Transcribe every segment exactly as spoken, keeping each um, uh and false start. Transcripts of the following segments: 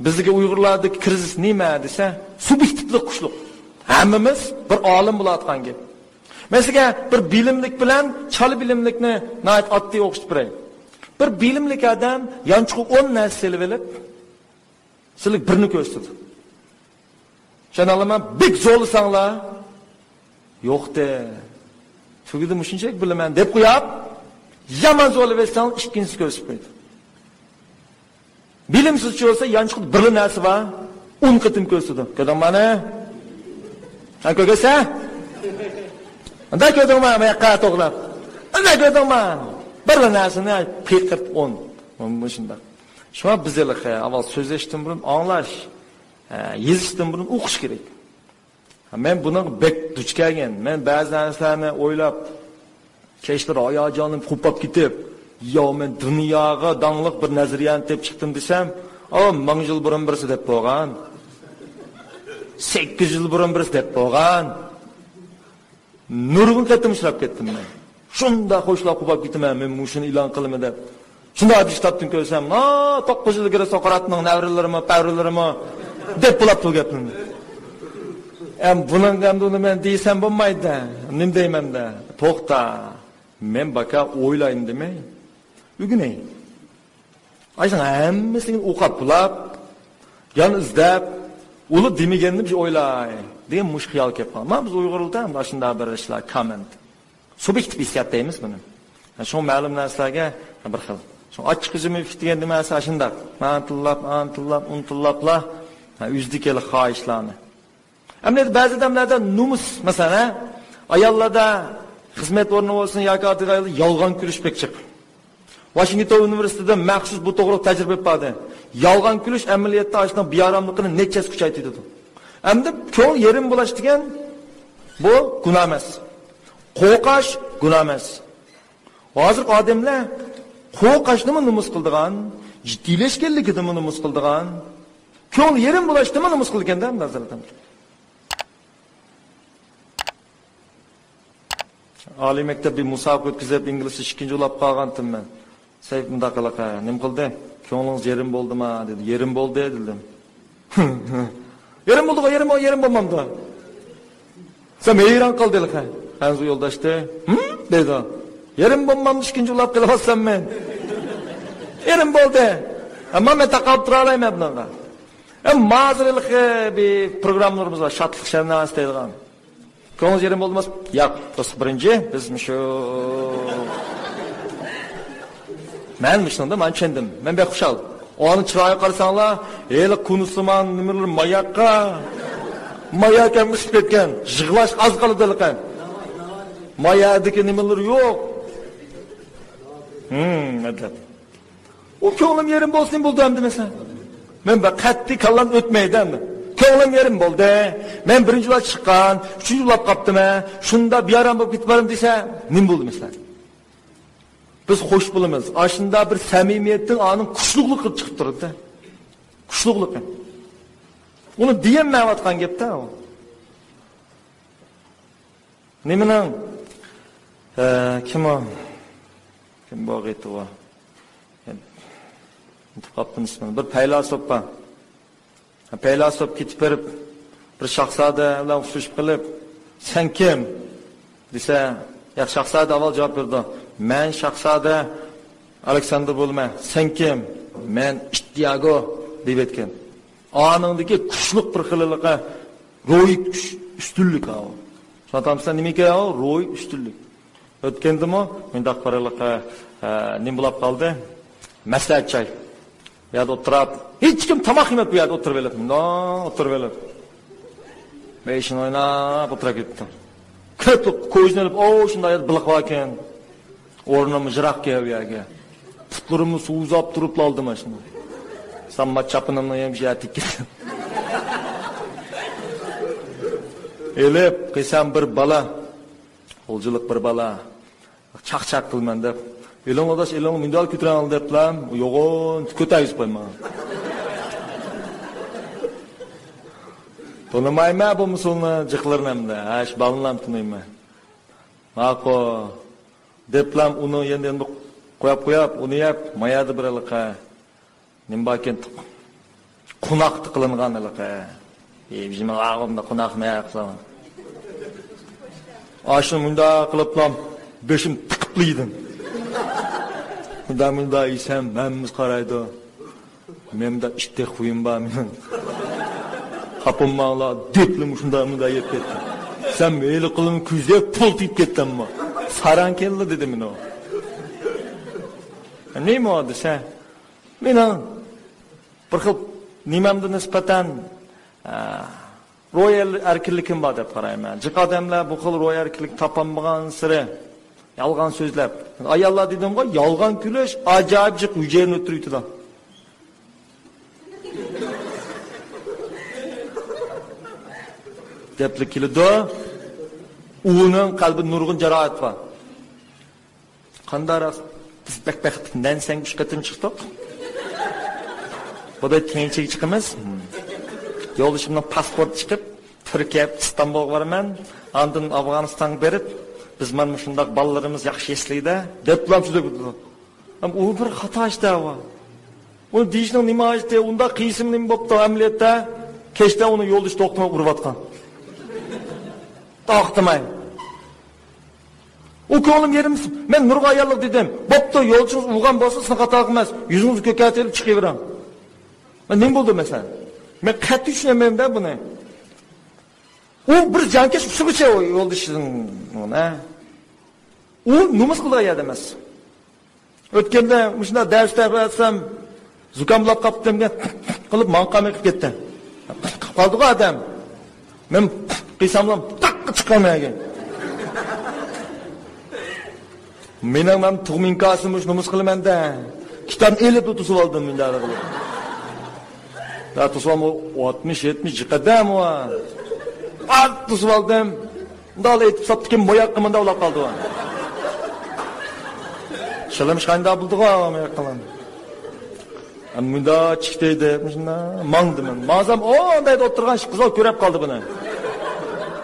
بىزگە ئۇيغۇرلاردىكى كىرىزىس نېمە دېسە، سۇبيېكتىپلىق كۈچلۈك. ھەممىمىز بىر ئالىم بولۇۋاتقان گەپ. مەسىلەن، بىر بىلىملىك بىلەن چالا بىلىملىكنى ناھايىتى ئاددىي ئوخشىتىپ بېرەي. بىر بىلىملىك ئادەم يانچۇقىغا ئون نەرسە سېلىۋېلىپ، سىلىگە بىرنى كۆرسىتىدۇ. چۈشىنەلەيمەن، بەك زورلىساڭلار، يوقتى. تۈگىدى، مۇشۇنچىلىك بىلىمەن دەپ قويۇپ، يامان زورلىۋەتسەڭ، ئىككىنچىسى كۆرسىتىپ قويىدۇ. بىلىمسىزچە بولسا، يانچۇقىدا بىرلا نەرسە بار، ئون قېتىم كۆرسىتىدۇ. كۆردۈڭمۇ ئانا؟ ھە، كۆرگەنسەن؟ ئۇنداق كۆردۈڭمۇ، ماياققا توغراپ؟ ئۇنداق كۆردۈڭمۇ؟ بىرلا نەرسىنى پىقىرت ئون. مۇشۇنداق. شۇڭا بىز ھېلىقى ئاۋۋال سۆزلەشتىن بۇرۇن ئاڭلاش، ھە، يېزىشتىن بۇرۇن ئوقۇش كېرەك. مەن بۇنىڭغا بەك دۇچ كەلگەن. مەن بەزى نەرسىلەرنى ئويلاپ، كەچلىرى ھاياجانلىنىپ قوپاپ كېتىپ، ياۋ، مەن دۇنياغا داڭلىق بىر نەزەرىيەنى تېپىپ چىقتىم دېسەم، ئاۋۇ مىڭ يىل بۇرۇن بىرسى دەپ بولغان. سەككىز يىل بۇرۇن بىرسى دەپ بولغان. نۇرغۇن قېتىم ئۇچراپ كەتتىم مەن. شۇنداق خوشلاپ قوپاپ كېتىمەن، مەن مۇشۇنى ئېلان قىلىمەن دەپ. شۇنداق ھەدىس كىتابتىن كۆرسەم، ھا، توققۇز يىل ئىلگىرى سوقراتنىڭ نەۋرىلىرىمۇ، پەۋرىلىرىمۇ دەپ بولاپتۇ گەپنى. ئەم، بۇنىڭ ئەمدى ئۇنى مەن دېسەم بولمايدۇ. نېمە دەيمەن دە؟ توختا. مەن باكا ئويلايمەن دېمەي. ئۆگىنەي. ئاشۇنىڭ ھەممىسىنى ئوقاپ بولاپ، يەنە ئىزدەپ، ئۇلار دېمىگەننى بىر ئويلاي دېگەن مۇشۇ خىيال كېلىپ قالدى. مانا بىز ئۇيغۇرلاردا ئەمدى ئاشۇنداق بىر ئىشلار كاممېنت. سۇبيېكتىپ ھېسسىيات دەيمىز بۇنى. شۇڭا مەلۇم نەرسىلەرگە بىر خىل. شۇڭا ئاچچىق ئۈزۈم ئېففېكت دېگەن نېمە ئەسلى ئاشۇنداق. مانا تىللاپ، ئانا تىللاپ، ئۇنى تىللاپلا، ھە، ئۈزدى كېلى خاھىشلارنى. ئەمدى بەزى ئادەملەردە نومۇس، مەسىلەن، ھە، ئاياللاردا خىزمەت ئورنى بولسۇن ياكى ئاددىي ئايالدا يالغان كۈلۈش بەك جىق. ۋاشىنگتون ئۇنىۋېرسىتېتىدا مەخسۇس بۇ توغرىلىق تەجرىبە ئېلىپ باردى. يالغان كۈلۈش ئەمەلىيەتتە ئاشۇنىڭ بىئاراملىقىنى نەچچە ھەسسە كۈچەيتىدۇ. ئەمدى كۆڭۈل يېرىم بۇلاش دېگەن بۇ گۇناھ ئەمەس. قورقاش گۇناھ ئەمەس. ھازىرقى ئادەملەر قورقاشنىمۇ نومۇس قىلىدىغان، جىددىيلەشكەنلىكىدىمۇ نومۇس قىلىدىغان، كۆڭلى يېرىم بولۇشنىمۇ نومۇس قىلىدىكەن-دە، ھازىر ئادەملەر. ئالىي مەكتەپتە بىر مۇسابىقە ئۆتكۈزۈپ، ئىنگلىزچە ئىككىنچى بولاپ قالغانتىم مەن. سەيىپ مۇنداق قىلىقى، نېمە قىلدى؟ كۆڭلىڭىز يېرىم بولدىما؟ دېدى. يېرىم بولدى، دېدىم. يېرىم بولدىغۇ، يېرىم، يېرىم بولمامدۇ؟ سەن ھەيران قالدى ھېلىقى. خەنزۇ يولداشتى. ھىم؟ دېدى. يېرىم بولمامدۇ، ئىككىنچى بولاپ قېلىۋاتسام مەن. يېرىم بولدى. ئەمما مەن تاقاپ تۇرالايمەن بۇنىڭغا. ئەمما ھازىر ھېلىقى بىر پروگراممىلىرىمىز بار، شادلىق شەھنازى دەيدىغان. كۆڭلىڭىز يېرىم بولدىمۇ؟ ياق، دوستلۇق بىرىنچى، بىز مۇشۇ. مەن مۇشۇنىڭدا مانا چۈشەندىم. مەن بەك خۇشال. ئۇنىڭ چىرايىغا قارىساڭلار، ھېلى كۇنۇسىمان نېمىلىرى ماياققا. ماياق ھەم ئۇسۇپ كەتكەن. يىغلاش ئاز قالىدۇ ھېلىقى. ماياقتىكى نېمىلىرى يوق. ھىم، ئەدەپ. ئۇ كۆڭلۈم يېرىم بولسۇن بولدى ئەمدى مەسىلەن. مەن بىر قەتئىي كاللام ئۆتمەيدۇ ئەمدى. كۆڭلۈم يېرىم بولدى. مەن بىرىنچى بولاپ چىققان، ئۈچىنچى بولاپ قاپتىمەن. شۇنداق بىئارام بولۇپ كېتىپ بارىمەن دېسە، نېمە بولدى مەسىلەن؟ بىز خوش بولىمىز. ئاشۇنداق بىر سەمىمىيەتتىن ئانىڭ كۈچلۈكلۈكى چىقىپ تۇرىدۇ. كۈچلۈكلۈكى. ئۇنى دېيەلمەيۋاتقان گەپتە ئۇ. نېمىنىڭ؟ ئە، كىم ئۇ؟ كىم بولغىيتى ئۇ؟ ئۇنتۇپ قاپتىم ئىسمىنى. بىر پەيلاسوپ بار. پەيلاسوپ كېتىپ بېرىپ، بىر شاھزادە بىلەن ئۇچرىشىپ قېلىپ، «سەن كىم؟» دېسە، ياق، شاھزادە ئاۋۋال جاۋاب بېرىدۇ. «مەن شاھزادە ئالېكساندىر بولىمەن.» «سەن كىم؟» «مەن ئىت دىياگو» دەيۋەتكەن. ئانىڭدىكى كۈچلۈك بىر خىللىقى روھىي كۈچ، ئۈستۈنلۈك ئاۋۇ. شۇڭا تامسا نېمىكەن ئاۋۇ؟ روھىي ئۈستۈنلۈك. ئۆتكەندىمۇ مۇنداق بىرلىقى، ئە، نېمە بولاپ قالدى؟ مەسلىھەت جاي. بۇ يەردە ئولتۇراپ، ھېچكىم تاماق يېمەپتۇ، بۇ يەردە ئولتۇرۇپ ئېلىپ، مۇنداق ئولتۇرۇپ ئېلىپ. بېشىنى ئويناپ ئولتۇرۇپ كېتىپتۇ. كىرىپلا كوزىنى ئېلىپ، ئوۋ، شۇنداق يەردە بېلىق باركەن. ئورنۇممۇ يىراق گەۋ يەرگە. پۇتلىرىمنى سوزاپ تۇرۇپلا ئالدىم ئاشۇنى. ساممات چاپىنىمنى يەم شۇ يەردە تىككىن. ئېلىپ قىلسام بىر بالا. غۇلجىلىق بىر بالا. چاقچاق قىلىمەن دەپ. ئېلىڭ ئاداش، ئېلىڭ مۇنداق كۆتۈرەڭ دەپلا. يوغان كۆتەرگۈزۈپ قويما. تونۇمايمەن بۇ مۇسۇلنى جىقلىرىنى ئەمدى. ھە، شۇ بالىنىلام تونۇيمەن. ماقۇل. دەپلام ئۇنى يەنە، يەنە قوياپ، قوياپ، ئۇنى يەپ، مايادا بىر ھېلىقى نېمە باركەن؟ قوناق تىقىلىنغان ھېلىقى. ئى، بىزنىڭ ئاغۇمدا قوناقنى قىلىمەن. ئاشۇ مۇنداق قىلىپلا بېشىم تىقىپلا يېدىم. مۇنداق، مۇنداق يېسەم، ھەممىمىز قارايدۇ. مەن مۇنداق ئىتتەك خۇيۇم بار مېنىڭ. خاپا بولماڭلار، دەپلا مۇشۇنداق، مۇنداق يەپ كەتتىم. سەن ھېلىقىلىنى كۆزلەپ پۇل تېپىپ كەتتىڭمۇ؟ ساراڭ كەلدى دېدى مېنى. نېمە دېسە، مېنىڭ بىر خىل نېمەمدە نىسبەتەن، ئە، روھىي ئەركىنلىكىم بار دەپ قارايمەن. جىق ئادەملەر بۇ خىل روھىي ئەركىنلىك تاپالمىغانسېرى يالغان سۆزلەپ، ئاياللار دېدىمغۇ، يالغان كۈلۈش ئاجايىپ جىق ھۈجەيرىنى ئۆتتۈرۈۋېتىدۇ. دەپلا كېلىدۇ. ئۇنىڭ قەلبىدە نۇرغۇن جاراھەت بار. قانداق راست؟ بىز بەك بەختلىك، نەنسەڭگە ئۈچ قېتىم چىقتۇق. بۇدا تيەنشىگە چىقىمىز. يولدىشىمنىڭ پاسپورتى چىقىپ، تۈركىيە، ئىستانبۇلغا بارىمەن. ئاندىن ئافغانىستانغا بېرىپ، بىز مانا مۇشۇنداق بالىلىرىمىز ياخشى يەسلىدە، دەپلا سۆزلەپ كېتىدۇ. ئەم، ئۇ بىر خاتا ئىشتا ئۇ. ئۇنى دېيىشنىڭ نېمە ھاجىتى؟ ئۇنداق قىلسىمۇ نېمە بوپتۇ ئەمەلىيەتتە؟ كەچتە ئۇنى يولدىشى توختىماي ئۇرۇۋاتقان. توختىماي. ئۇ كۆڭلۈم يېرىم، مەن نۇرغۇن ئاياللىق دېدىم. بوپتۇ، يولدىشىڭىز ئۇرغان بولسا سىزنىڭ خاتالىقىڭىز ئەمەس. يۈزىڭىزنى كۆكەرتىۋېلىپ چىقىۋېرىڭ. مەن نېمە بولدى مەسىلەن؟ مەن قەتئىي چۈشىنەلمەيمەن-دە بۇنى. ئۇ بىر جانكەش ئۇسسۇلغىچە ئۇ يولدىشىنىڭ، ئۇ نومۇس قىلىدىغان يەردە ئەمەس. ئۆتكەندە مۇشۇنداق دەرستە بەرسەم، زۇكاملاپ قاپتىمكەن، قىلىپ ماڭقام ئېقىپ كەتتى. قالدىغۇ ئادەم. مەن قىلساملا تاققا چىققان مەگە. مېنىڭ مەن تۇغما ئىنكاسىم مۇشۇ نومۇس قىلىمەن-دە. كىتابنى ئېلىپ توسۇپ ئالدىم مۇنداق قىلىپ. دا توسۇپ ئالما، ئاتمىش، يەتمىش جىق ئادەم ئۇ. ئات توسۇپ ئالدىم. مۇنداق ئېيتىپ ساپتىكىن بوياققا مۇنداق ئۇلاپ قالدى ئۇ. شىلىمىش قانداق بولدىغۇ ئۇ مۇنداق قىلىپ. مۇنداق چىقتى دەپ، مۇشۇنداق ماڭدىم مەن. ماڭسام، ئو، ئاندايدا ئولتۇرغان ئىككى قىز كۆرەپ قالدى بۇنى.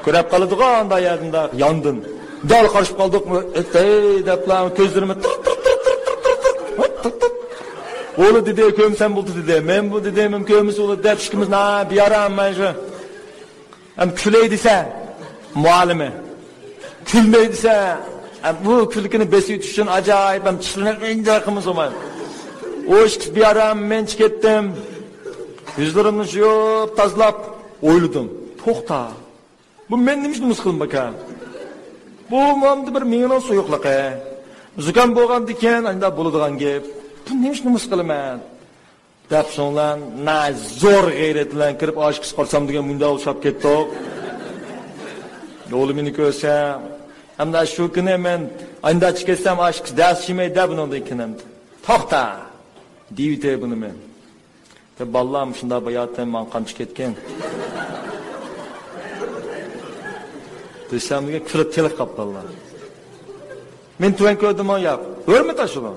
كۆرەپ قالىدىغۇ ئانداق يەردىن ياندىن. دال قارىشىپ قالدۇق. ئەي دەپلا كۆزلىرىمنى تىر تىر تىر تىر تىر تىر تىر. ھوت، تىت، تىت. ئۇلى دېدى، كۆرمىسەم بولدى دېدى. مەن بۇ دېدىم، كۆرمىسە ئۇلى دەپ ئىككىمىز نا بىئارام مانا شۇ. ئەم كۈلەي دېسە، مۇئەللىمى. كۈلمەي دېسە، ئەم بۇ كۈلكىنى بېسىۋېتىش ئۈچۈن ئاجايىپ ئەم چىشلىرىنى ئىنجىق قىلمىسا بولمايدۇ. ئۇ ئىككىسى بىئارام، مەن چىقىپ كەتتىم. يۈزلىرىمنى يۇيۇپ، تازىلاپ، ئويلىدىم. توختا. بۇ مەن نېمە ئۈچۈن نومۇس قىلىمەن ئاكا؟ بۇ مۇئەمدە بىر مېڭىنىڭ سۇيۇقلۇقى. زۇكام بولغاندىكىن ئانداق بولىدىغان گەپ. بۇ نېمە ئۈچۈن نومۇس قىلىمەن؟ دەپ شۇڭلار نا زور غەيرەت بىلەن كىرىپ ئاشىكىسى قارىسام دېگەن مۇنداق ئوخشاپ كەتتۇق. ئوغلى مېنى كۆرسە، ئەمدى شۇ كۈنى مەن ئانداق چىقىپ كەتسەم ئاشىكىسى دەرس چىمەي دە بۇنىڭدىن كېيىن ئەمدى. توختا! دېيىۋېتەي بۇنى مەن. دەپ بالىلار مۇشۇنداق باياتىن ماڭا قامچا كەتكەن. دېسەم دېگەن كۈلۈپ تېلىق قاپتۇ بالىلار. مېنى تۆۋەن كۆردىمۇ ياق. ھۆرمەت ئاشىدۇ.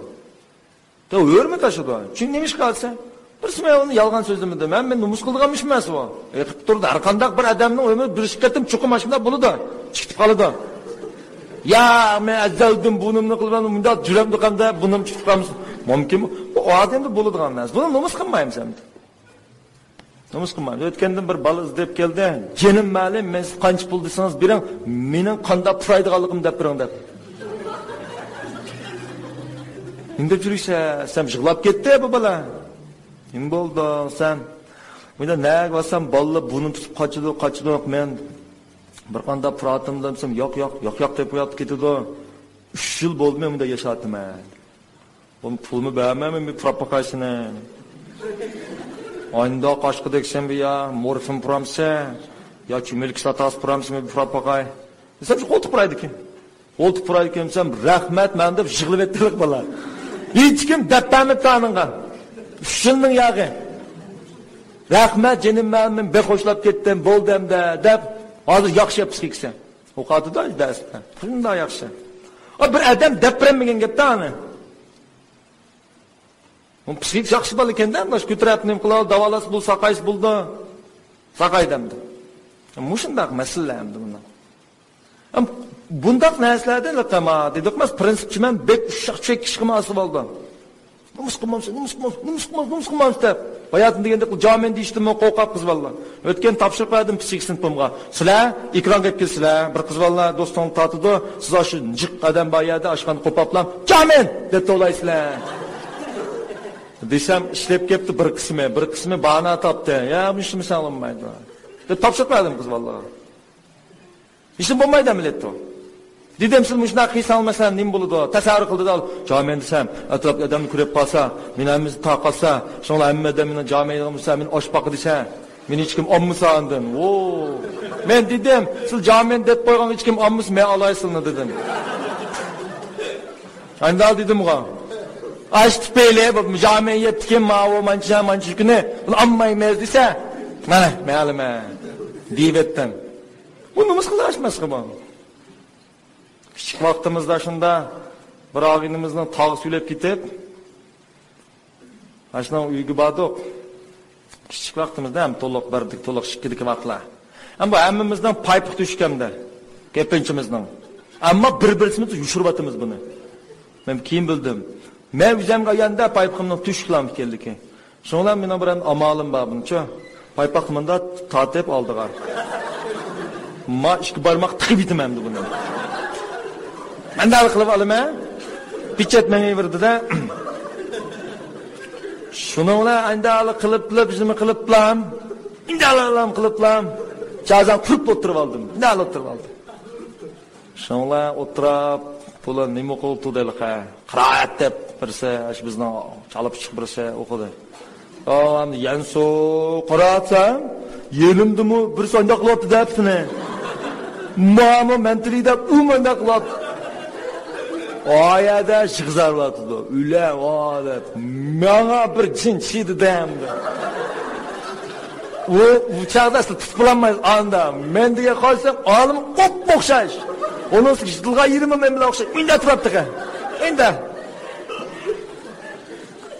دە ھۆرمەت ئاشىدۇ. چۈنكى نېمە ئىشقا دېسە، بىرسى مەن ئۇنى يالغان سۆزلىمىدىم. ھەم مېنى نومۇس قىلىدىغان ئىش ئەمەس ئۇ. ئېقىپ تۇرىدۇ. ھەر قانداق بىر ئادەمنىڭ ئۆمرى بىر ئىككى قېتىم چوقۇم ئاشۇنداق بولىدۇ. چىقىپ قالىدۇ. يا، مەن ئەزەلدىن بۇنىمنى قىلىمەن، مۇنداق جۈرئەتلىك ئەمدى بۇنىمۇ چىقىپ قالمىسۇن. مۇمكىن، بۇ ئادەمدە بولىدىغان نەرسە. بۇنى نومۇس قىلمايمىز ئەمدى. نومۇس قىلمايمىز. ئۆتكەندىن بىر بالا ئىزدەپ كەلدى. جېنىم مەلۇم، مەن سىز قانچە پۇل دېسىڭىز بېرىڭ، مېنىڭ قانداق پۇرايدىغانلىقىمنى دەپ بېرىڭ دەپ. نېمە دەپ يۈرۈيسەن؟ سەن يىغلاپ كەتتى بۇ بالا. نېمە بولدۇڭ سەن؟ مۇنداق نەگە بارسام بالىلار بۇرنۇم تۇتۇپ قاچىدۇ، قاچىدۇ. مەن بىر قانداق پۇراتىم دېسەم، ياق، ياق، ياق، ياق دەپ ئۇياقتا كېتىدۇ. ئۈچ يىل بولدى مەن مۇنداق ياشاۋاتىمەن. بۇ پۇلمۇ بەرمەيمەن بىر پۇراپ باقاي سېنى. ئانداق قاشقا دەكسەن بىر يا، مورفىن پۇرامسەن، يا چۈمۈلە كىسلاتاسى پۇرامسەن بىر پۇراپ باقاي. دېسەم، شۇ قولتۇق پۇرايدىكەن. قولتۇق پۇرايدىكەن دېسەم، رەھمەت مەن دەپ يىغلىۋەتتى بالا. ھېچكىم دەپ بەرمەپتۇ ئانىڭغا. ئۈچ يىلنىڭ ياغى. رەھمەت جېنىم مەن، مەن بەك خوشلاپ كەتتىم، بولدى ئەمدى دەپ، ھازىر ياخشى پسىخىكىسى. ئوقۇۋاتىدۇ دەرسلەر. شۇنداق ياخشى. ئا، بىر ئادەم دەپ بېرەلمىگەن گەپتە ئانى. ئۇ پسىخىكىسى ياخشى بالا ئىكەندە، مۇشۇ كۆتۈرەپ نېمە قىلالى، داۋالاسا بولدى، ساقايسا بولدى. ساقايدى ئەمدى. مۇشۇنداق مەسىلىلەر ئەمدى بۇنداق. ئەم، بۇنداق نەرسىلەردە لىقىما دېدۇق، مەس پرىنسىپچىمەن بەك ئۇششاق چېكىشقىمۇ ئاسىۋالدى. نومۇس قىلمامسىز، نومۇس قىلمامسىز، نومۇس قىلمامسىز، نومۇس قىلمامسىز دەپ. باياتىن دېگەندەك جامېن دېيىشتىنمۇ قورقاپ قىز بالىلار. ئۆتكەن تاپشۇرۇق بەردىم كىچىك سىنىپىمغا. سىلەر ئېكرانغا كېلىپ كېلىسىلەر. بىر قىز بالىلار دوستۇڭلار تارتىدۇ. سىز ئاشۇ جىق ئادەم بار يەردە ئاشخانا قوپاپلا جامېن دەپ توۋلايسىلەر. دېسەم، ئىشلەپ كەپتۇ بىر قىسمى، بىر قىسمى باھانە تاپتى. يا، بۇنى ئىشلىمىسەڭ بولمايدۇ. دەپ تاپشۇرۇق بەردىم قىز بالىلارغا. ھېچنېمە بولمايدۇ ئەمەلىيەتتە. دېدىم، سىز مۇشۇنداق قىلساڭىز، مەسىلەن، نېمە بولىدۇ؟ تەسەۋۋۇر قىلدى دە، جامېن دېسەم، ئەتراپتىكى ئادەملەر كۆرۈپ قالسا، مېنى ھەممىسى تارقاتسا، شۇڭا ھەممە ئادەم مېنى جامېن دېسە، مېنى ئاچ باققا دېسە، مېنى ھېچكىم ئالمىسا ئاندىن. ۋو! مەن دېدىم، سىز جامېن دەپ قويغان ھېچكىم ئالمىسا، مەن ئالاي سىلىنى دېدىم. ئاندىن دېدىمغۇ، ئاش تۈپەيلى بۇ جامېن يەپتىكەن ماۋۇ مانچە، مانچە كۈنى، بۇنى ئالمايمىز دېسە، مانا، مەلۇم، دېيىۋەتتىم. بۇ نومۇس قىلىدىغان ئىش ئەمەسقۇ بۇ. كىچىك ۋاقتىمىزدا شۇندا بىر ئاغىنىمىزنىڭ تاغ سۈيلەپ كېتىپ، ئاشۇنىڭ ئۆيىگە باردۇق. كىچىك ۋاقتىمىزدا ھەم تولۇق بىردىكى، تولۇق ئىككىدىكى ۋاقىتلار. ھەم بۇ ھەممىمىزنىڭ پايپىقى تۆشۈكەمدە. كۆپىنچىمىزنىڭ. ئەمما بىر-بىرسىمىز يوشۇرۇۋاتىمىز بۇنى. مەن كېيىن بىلدىم. مەن ئۆزۈمگە ئاياندا پايپىقىمنىڭ تۆشۈكلەم ئىكەنلىكى. شۇنىڭ بىلەن مېنىڭ بىر ئامالىم بار بۇنچە. پايپاقنى مۇنداق تارتىپ ئالدىغا. ما ئىككى بارماق تىقىپ يېتىمەن ئەمدى بۇنى. مەندە قىلىپ ئالىمەن. پېچەت مېڭىۋېرىدۇ-دە. شۇنىڭ بىلەن ئەندى قىلىپلا، بىزمۇ قىلىپلا. ئىندالالام قىلىپلا. چازان قۇرۇپ ئولتۇرۇپ ئالدىم. ئىندال ئولتۇرۇپ ئالدىم. شۇڭلا ئولتۇراپ، بۇلار نېمە قىلىپ تۇردى ھېلىقى؟ قىرائەت دەپ بىرسى، ئاشۇ بىزنىڭ چالا پىچىق بىرسى ئوقۇدى. ئاۋام يەنسۇ قارىسام، يېنىمدىمۇ بىرسى ئانداق قىلىۋاتىدۇ دەپسىنى. ماما مەنتىلى دەپ ئۇ مانداق قىلىۋاتىدۇ. ئايەدە شىغزارلىۋاتىدۇ. ئۆلە ۋا دەپ. ماڭا بىر جىن چىدى دەمدى. ئۇ، ئۇ چاغدا سىز تۇتۇپ بولالمايسىز. ئاندا مەن دېگەن قارىسام، ئالىم ئوپمۇ ئوخشاش. ئۇنىڭ يېتىلغان يېرىمۇ مەن بىلەن ئوخشاش. ئۇنداق تۇراتتىكەن. ئۇنداق.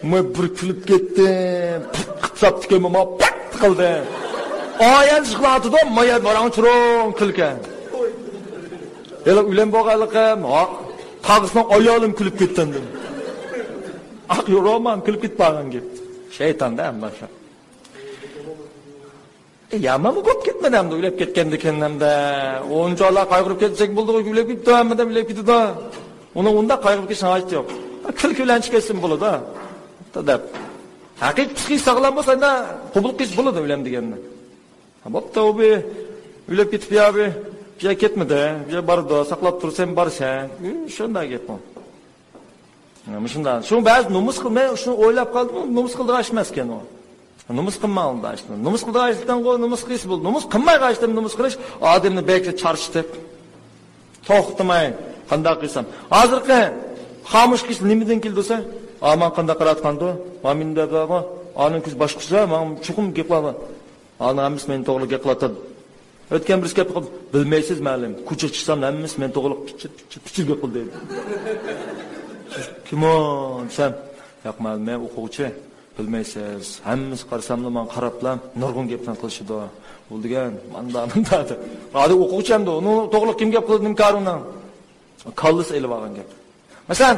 مەن بىر كۈلۈپ كەتتىم. قىتساپتىكەن، ماما پەت قىلدى. ئايەن شىغلاتىدۇ، مايا ماراڭ چۇرۇڭ كۈلكە. ھېلى ئۆلەم بولغانلىقىم، ھا، تاغىسىنىڭ ئايالىم كۈلۈپ كەتتىم. ئاق رومان كۈلۈپ كېتىپ قالغان گەپ. شەيتاندا ھەممە شۇ. ئە، يامانمۇ بولۇپ كەتمىدى ئەمدى، ئۆلۈپ كەتكەندىكىن ئەمدى. ئۇنچىۋالا قايغۇرۇپ كەتسەك بولدى، ئۆلۈپ كېتىپتۇ، ھەممىدەم ئۆلۈپ كېتىدۇ. ئۇنىڭ ئۇنداق قايغۇرۇپ كېتىشنىڭ ھاجىتى يوق. كۈلكە بىلەن چىقىۋەتسىمۇ بولىدۇ. دەپ. ھەقىقىي پسىخىكىسى ساغلام بولسا، ئەمدى قوبۇل قىلىش بولىدۇ ئۆلۈم دېگەننى. ھە، بوپتۇ، ئۇ بىر ئۆلۈپ كېتىپ، يا بىر، بىر يەرگە كەتمىدى، بىر يەرگە بارىدۇ، ساقلاپ تۇرسام بارسەن. ئى، شۇنداق گەپ ئۇ. مۇشۇنداق. شۇ بەزى نومۇس قىل-، مەن شۇنى ئويلاپ قالدىم، نومۇس قىلىدىغان ئىش ئەمەسكەن ئۇ. نومۇس قىلماڭ ئۇنداق ئىشنى. نومۇس قىلىدىغان ئىشتىن قوي، نومۇس قىلسا بولىدۇ. نومۇس قىلمايدىغان ئىشتىن نومۇس قىلىش ئادەمنى بەكلا چارچىتىپ، توختىماي، قانداق قىلسام. ھازىرقى خامۇش قىلىش نېمىدىن كېلىدۇ دېسە، ئا، ماڭا قانداق قاراۋاتقاندۇ؟ ما مېنى دەپ، ئانىڭ كۆزى باشقىچە، ماڭا چوقۇم گەپ قىلىدۇ. ئانا ھەممىسى مېنى توغرا گەپ قىلىۋاتىدۇ. ئۆتكەن بىرسى گەپ قىلىپ، بىلمەيسىز مەلۇم. كوچىغا چىقسام ھەممىسى مېنى توغرىلىق پىچىر، پىچىر، پىچىر گەپ قىلدى. كىم ئۇ دېسەم، ياق مەلۇم، مەن ئوقۇغۇچى. بىلمەيسىز. ھەممىسى قارىساملا ماڭا قاراپلا نۇرغۇن گەپلەرنى قىلىشىدۇ. ئۇ دېگەن ماندا ماندا دەپ. ئادەم ئوقۇغۇچى ئەمدى. ئۇنىڭ توغرىلىق كىم گەپ قىلدى، نېمە كارى ئۇنىڭ؟ كاللىسى ئېلىپ ئالغان گەپ. مەسىلەن،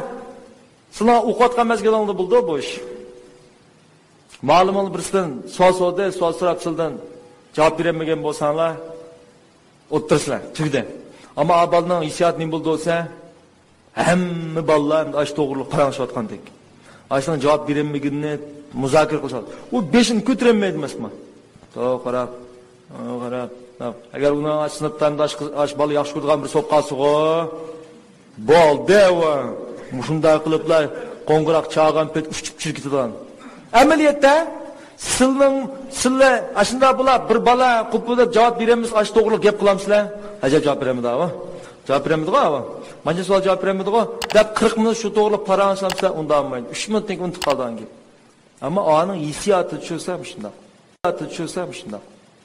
سىلەر ئوقۇۋاتقان مەزگىلىڭلاردا بولىدۇ بۇ ئىش. مالىمىڭلار بىرسىدىن سوئال سورىدى، سوئال سوراپ سىلىدىن جاۋاب بېرەلمىگەن بولساڭلار، ئولتۇرسىلەر، تۈگىدى. ئەمما ئا بالىنىڭ ھېسسىياتى نېمە بولدى دېسە، ھەممە بالىلار ئەمدى ئاشۇ توغرىلىق پاراڭلىشىۋاتقاندەك. ئاشۇنىڭ جاۋاب بېرەلمىگىنىنى مۇزاكىرە قىلىشىۋاتىدۇ. ئۇ بېشىنى كۆتۈرەلمەيدۇ ئەمەسمۇ. توغرا قاراپ، توغرا قاراپ. ئەگەر ئۇنىڭ سىنىپتا ئەمدى ئاشۇ قىز، ئاشۇ بالا ياخشى كۆرىدىغان بىرسى بولۇپ قالسىغۇ، بولدى ئۇ. مۇشۇنداق قىلىپلا قوڭغۇراق چالغان پېتى ئۇچۇپ چۈشۈپ كېتىدىغان. ئەمەلىيەتتە سىلنىڭ، سىلەر ئاشۇنداق بولا، بىر بالا قۇپۇلداپ جاۋاب بېرەلمىسە، ئاشۇ توغرىلىق گەپ قىلامسىلەر؟ ئەجەب جاۋاب بېرەلمىدى ئاۋۇ. جاۋاب بېرەلمىدىغۇ ئاۋۇ. مانچە سوئال جاۋاب بېرەلمىدىغۇ دەپ قىرىق مىنۇت شۇ توغرىلىق پاراڭلىشامسىلەر؟ ئۇندىمايدۇ. ئۈچ مىنۇتتىن كېيىن ئۇنتۇپ قالىدىغان گەپ. ئەمما ئانىڭ ھېسسىياتى چۈشسە مۇشۇنداق. ھېسسىياتى چۈشسە مۇشۇنداق.